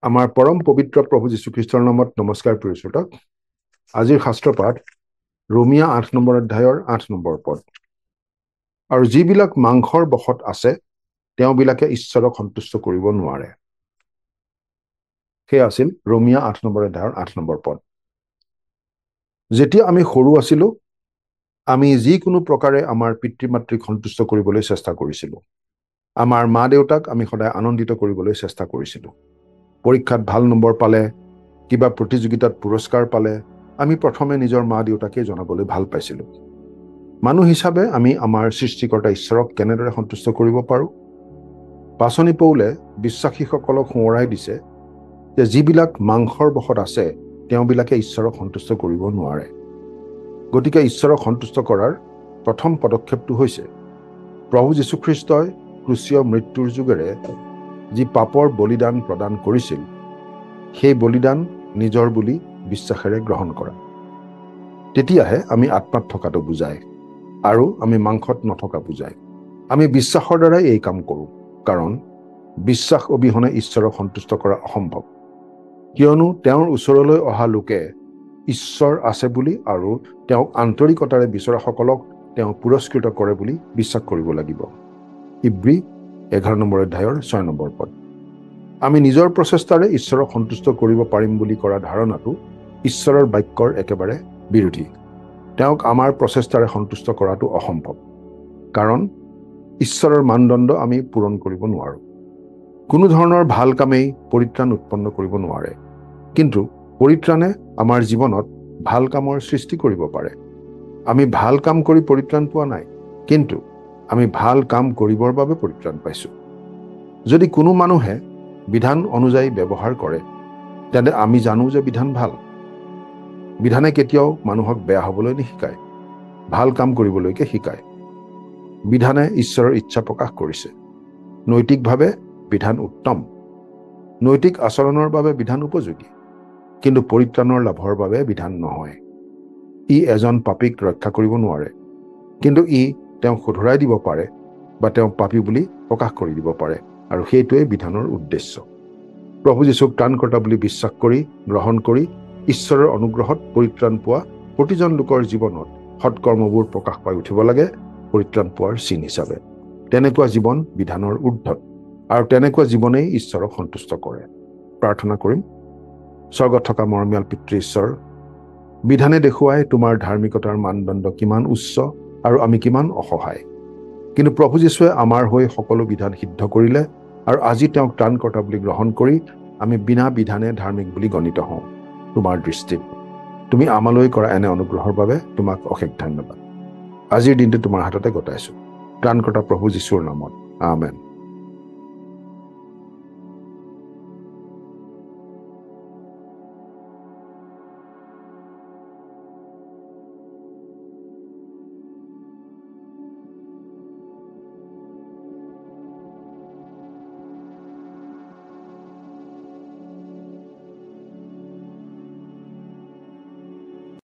আমাৰ পৰম পবিত্ৰ প্ৰভু যীশুখ্ৰীষ্টৰ নামত নমস্কাৰ প্ৰিয় শ্ৰোতা। আজিৰ শাস্ত্ৰপাঠ ৰোমিয়া 8 নম্বৰ অধ্যায়ৰ 8 নম্বৰ পদ। আৰু যিবিলাক মাংসৰ বশত আছে তেওঁবিলাকে ঈশ্বৰক সন্তুষ্ট কৰিব নোৱাৰে। সেয়া আছিল ৰোমিয়া 8 নম্বৰ অধ্যায়ৰ 8 নম্বৰ পদ। যেতিয়া আমি সৰু আছিলোঁ, আমি যিকোনো প্ৰকাৰে আমাৰ পিতৃ মাতৃক সন্তুষ্ট কৰিবলৈ চেষ্টা কৰিছিলোঁ। আমাৰ মা দেউতাক আমি সদায় আনন্দিত কৰিবলৈ চেষ্টা কৰিছিলোঁ। পৰীক্ষাত ভাল নম্বৰ পালে, কিবা প্ৰতিযোগিতাত পুৰস্কাৰ পালে আমি প্ৰথমে নিজৰ মা দেউতাকেই জনাবলৈ ভাল পাইছিলোঁ। মানুহ হিচাপে আমি আমাৰ সৃষ্টিকৰ্তা ঈশ্বৰক কেনেদৰে সন্তুষ্ট কৰিব পাৰোঁ? পাচনি পৌলে বিশ্বাসীসকলক সোঁৱৰাই দিছে যে যিবিলাক মাংসৰ বশত আছে তেওঁবিলাকে ঈশ্বৰক সন্তুষ্ট কৰিব নোৱাৰে। গতিকে ঈশ্বৰক সন্তুষ্ট কৰাৰ প্ৰথম পদক্ষেপটো হৈছে প্ৰভু যীশুখ্ৰীষ্টই ক্ৰুচীয় মৃত্যুৰ যোগেৰে যি পাপৰ বলিদান প্ৰদান কৰিছিল, সেই বলিদান নিজৰ বুলি বিশ্বাসেৰে গ্ৰহণ কৰা। তেতিয়াহে আমি আত্মাত থকাটো বুজায় আৰু আমি মাংসত নথকা বুজায়। আমি বিশ্বাসৰ দ্বাৰাই এই কাম কৰোঁ, কাৰণ বিশ্বাস অবিহনে ঈশ্বৰক সন্তুষ্ট কৰা অসম্ভৱ। কিয়নো তেওঁৰ ওচৰলৈ অহা লোকে ঈশ্বৰ আছে বুলি আৰু তেওঁক আন্তৰিকতাৰে বিচৰাসকলক তেওঁ পুৰস্কৃত কৰে বুলি বিশ্বাস কৰিব লাগিব। ইব্ৰী 11 নম্বৰ অধ্যায়ৰ 6 নম্বৰ পদ। আমি নিজৰ প্ৰচেষ্টাৰে ঈশ্বৰক সন্তুষ্ট কৰিব পাৰিম বুলি কৰা ধাৰণাটো ঈশ্বৰৰ বাক্যৰ একেবাৰে বিৰোধী। তেওঁক আমাৰ প্ৰচেষ্টাৰে সন্তুষ্ট কৰাটো অসম্ভৱ, কাৰণ ঈশ্বৰৰ মানদণ্ড আমি পূৰণ কৰিব নোৱাৰোঁ। কোনো ধৰণৰ ভাল কামেই পৰিত্ৰাণ উৎপন্ন কৰিব নোৱাৰে, কিন্তু পৰিত্ৰাণে আমাৰ জীৱনত ভাল কামৰ সৃষ্টি কৰিব পাৰে। আমি ভাল কাম কৰি পৰিত্ৰাণ পোৱা নাই, কিন্তু আমি ভাল কাম কৰিবৰ বাবে পৰিত্ৰাণ পাইছোঁ। যদি কোনো মানুহে বিধান অনুযায়ী ব্যৱহাৰ কৰে, তেন্তে আমি জানো যে বিধান ভাল। বিধানে কেতিয়াও মানুহক বেয়া হ'বলৈ নিশিকায়, ভাল কাম কৰিবলৈকে শিকায়। বিধানে ঈশ্বৰৰ ইচ্ছা প্ৰকাশ কৰিছে। নৈতিকভাৱে বিধান উত্তম, নৈতিক আচৰণৰ বাবে বিধান উপযোগী, কিন্তু পৰিত্ৰাণৰ লাভৰ বাবে বিধান নহয়। ই এজন পাপীক ৰক্ষা কৰিব নোৱাৰে, কিন্তু ই তেওঁক শুধৰাই দিব পাৰে বা তেওঁক পাপী বুলি প্ৰকাশ কৰি দিব পাৰে, আৰু সেইটোৱেই বিধানৰ উদ্দেশ্য। প্ৰভু যীশুক ত্ৰাণকৰ্তা বুলি বিশ্বাস কৰি গ্ৰহণ কৰি ঈশ্বৰৰ অনুগ্ৰহত পৰিত্ৰাণ পোৱা প্ৰতিজন লোকৰ জীৱনত সৎকৰ্মবোৰ প্ৰকাশ পাই উঠিব লাগে পৰিত্ৰাণ পোৱাৰ চিন হিচাপে। তেনেকুৱা জীৱন বিধানৰ ঊৰ্ধত, আৰু তেনেকুৱা জীৱনেই ঈশ্বৰক সন্তুষ্ট কৰে। প্ৰাৰ্থনা কৰিম। স্বৰ্গত থকা মৰমীয়াল পিতৃ ঈশ্বৰ, বিধানে দেখুৱাই তোমাৰ ধাৰ্মিকতাৰ মানদণ্ড কিমান উচ্চ আৰু আমি কিমান অসহায়। কিন্তু প্ৰভু যীশুৱে আমাৰ হৈ সকলো বিধান সিদ্ধ কৰিলে, আৰু আজি তেওঁক ত্ৰাণকৰ্তা বুলি গ্ৰহণ কৰি আমি বিনা বিধানে ধাৰ্মিক বুলি গণিত হওঁ তোমাৰ দৃষ্টিত। তুমি আমালৈ কৰা এনে অনুগ্ৰহৰ বাবে তোমাক অশেষ ধন্যবাদ। আজিৰ দিনটো তোমাৰ হাততে গতাইছোঁ, ত্ৰাণকৰ্তা প্ৰভু যীশুৰ নামত, আমেন।